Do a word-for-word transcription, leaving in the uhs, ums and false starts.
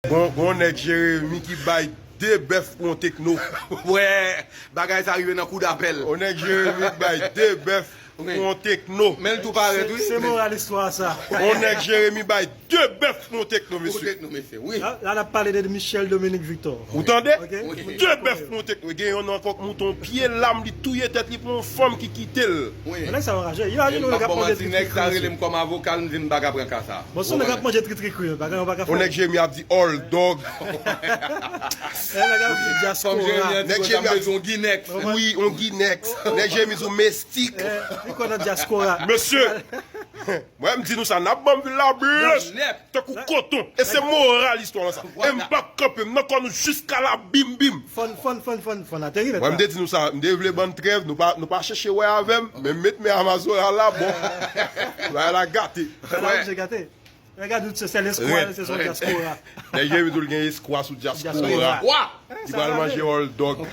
Gon, gon nèg Jeremi ki bay de bèf pou yon tekno. Wè, bagay sa rive nan kou dapèl. Yon nèg Jeremi ki bay de bèf pou yon tekno. Men l tou parèt, wi. Se moral istwa sa. Yon nèg Jeremi bay de bèf pou yon tekno, Pou mesye. Tekno, mesye, wi. La, la n ap pale de Michel Dominique Victor. Ou tande? Ok. De bèf pou yon tekno. Gen yon nan kòk mouton, pye lam, li touye tèt li pou yon fanm ki kite l. Wi. Nèg sa anraje. Imajine M yon pa nèg ap bon manje manti, nèg sa rele tritri. M kòm avoka, m di m pa ka pran ka sa. Bon, se yon nèg ap manje tritri kri, pa gen pa ka Yon fè. Nèg Jeremi ap di all dog. Nèg ap di Kòm Jeremi diaspora. an di Nèg konsa, Jeremi m ap- bezwen Ginex. Wi, yon Ginex. Nèg Jeremi sou mestik. Eh, li konn nan diaspora. Mesye, mwen m di nou sa, n ap ban m vil la blanch. Nèt. Tankou koton. E se moral istwa sa. E m p ap kanpe, m nan kò nou jiska la bim bim. Fòn, fòn, fòn, fòn, fòn ateri nèt. Mwen m te di nou sa, m te vle ban n trèv, nou pa, nou pa chèche wè avè m, men m met men a mazora la, bon. Bagay la gate. Sa la, misye gate. Regade tout se sèl espwa, se son diaspora. Nèg Jeremi tou l gen eskwa sou diaspora. Diaspora. Wa! Ki pral manje all dog.